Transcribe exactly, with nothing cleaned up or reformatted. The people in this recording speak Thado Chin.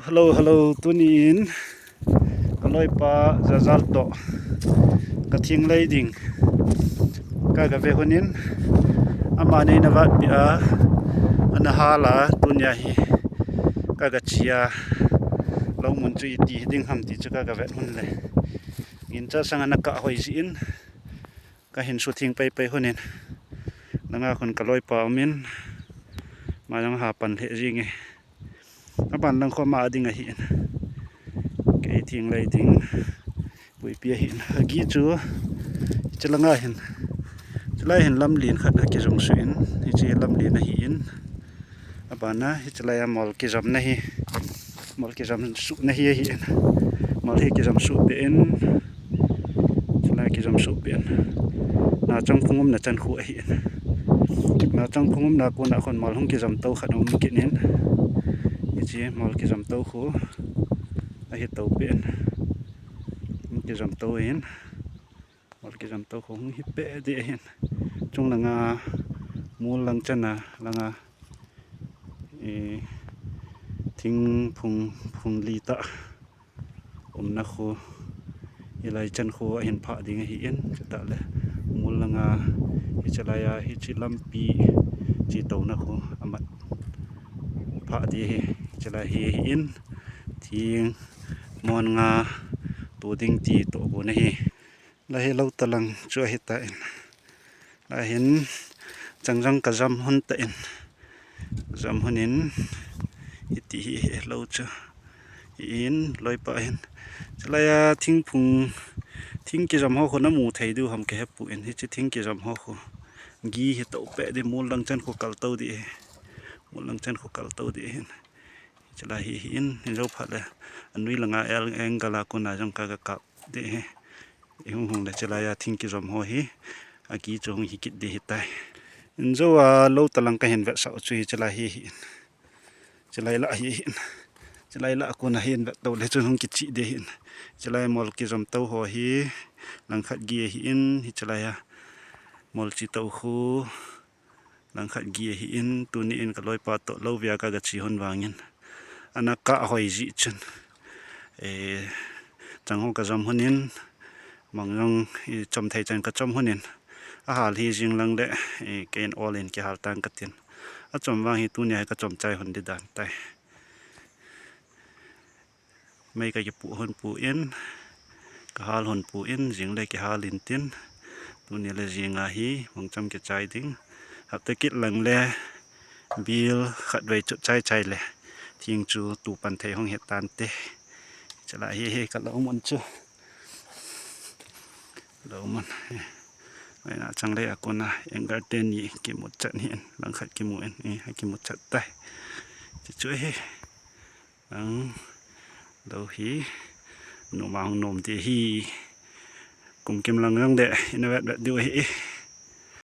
Hello, hello, tuni in ka loipa Jajal toh ka thing lei ding ka ga ve hun in, ama nei na vat pi a, ana hal a, tunia hi ka ga chia, lo mun chu iti ding ham ti chu ka ga vet hun le. Ngin cha sang ana ka hoi ji in, ka hin su thing pai pai hun in, langa khun ka loipa um in, ma jong ha pan lheh jing e. Aban lang kho ma ding ahi in. Kei thing lei ding. Puipi ahi in. Agi chu, chilanga hin. Chilai hin lamlen khat a kijong su in. Hichi lamlen ahi in. Abana, hichilai a mol kijam na hi. Mol kijam su na hi ahi in. Mol hi kijam su pe in. Chilai kijam su pe in. Na chang phung um na chan khu ahi in. Na chang phung um na kuna khun mol hung kijam to khat um kit in. Hichi mol kijam to khu ahi to pe in. Kijam to in. Mol kijam to khu hung hi pe di ahin. Chung langa mol lang chan a langa, eh, thing phung, phung li ta. Umna khu, hilai chan khu ahin phah ding ahi in, chutah le mol langa, hichilai a, hichi lampi, chi tona khu, amat phah di hi, chilai hi ahi in, thing, mon nga, to ding ti to bu na hi. La hi lo talang chu ahi ta in. La hin, changjang ka jam hun ta in. Jam hun in, iti hi, hi lo chu. In, loipa hin. Chilai a thing phung, thing kijam ho khu na mu thei diu ham ka he pu in. Hichi thing kijam ho khu. Gi hi to pe di mol lang chan khu kal to di. Mol lang chan khu kal to di hin. Chilai hi, hi in, in jo phat le. Anui langa el angle a kuna jong ka ga kap di hi. I hung hung le chilai a thing kijam ho hi. Agi chu hung hi kit di hi tai. In jo a lo talang ka hin vet sa u chu hi chilai hi, hi in. Chilai la hi hin. Chilai la kuna hin vet to le chun hung kichi de hin. Chilai mol kijam to ho hi. Langkhat gi hi in. Hichilai a mol chi to khu. Langkhat gi hi in. Tuni in ka loipa toh lo via ka ga chi hun vangin. Ana ka hoi ji chun. Eh, chang ho ka jam hun in. Mang jong i chom thei chan ka chom hun in. Ahal hi jing lang le, eh, kei in ol in kihal tang ka tin. Achom vang hi tunia hi ka chom chai hun di dan tai. Mei ka kipu hun pu in, ka hal hun pu in, jing le kihal in tin. Tunia le jing a hi, mang chom kichai ding. Hapta kit lang le, bil khat vei chu chai chai le. Thing chu tu pan thei hung het tan te. Chilai hi hi ka lo mun chu. Lo mun. Ai na chang le a kuna angle te ni kimu chat ni in, langkhat kimu in, eh, kimu chat tai. Chu chu hi. Ang lo hi. Nom a hung nom ti hi. Kum kim lang jong de, in a vet vet diu hi.